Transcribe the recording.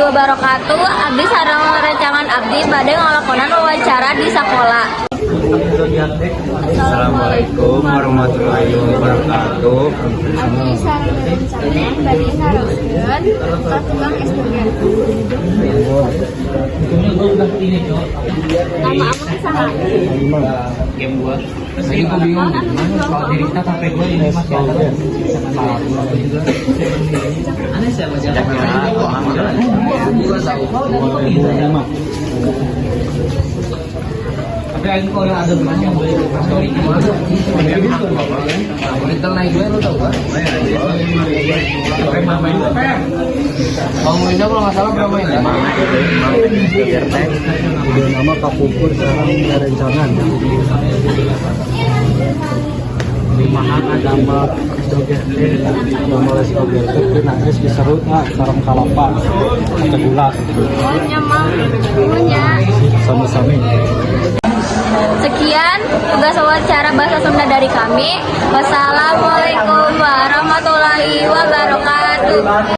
wabarakatuh. Abdi sareng rerencangan abdi bade ngalakonan wawancara di sakola. Assalamualaikum warahmatullahi wabarakatuh. Abdi sareng rerencangan bade naroskeun ka tukang es doger. Nama amang saha? Tadi gue bingung Naon anu tujuan sampai gue ini masih ada. Aneh sih sama. Tapi aing kalau ada masih boleh story. Monitor naik gue, lu tau gak? Bang Winda kalau nggak salah berapa ya? Udah nama kapungkur, sekarang rerencangan. Limahan damel es doger teh, damel es doger teh kena es diserut ah sareng kalapa atau gula. Oh nya, Mang. Nuhun nya. Sami-sami. Sekian tugas wawancara bahasa Sunda dari kami. Wassalamualaikum warahmatullahi wabarakatuh.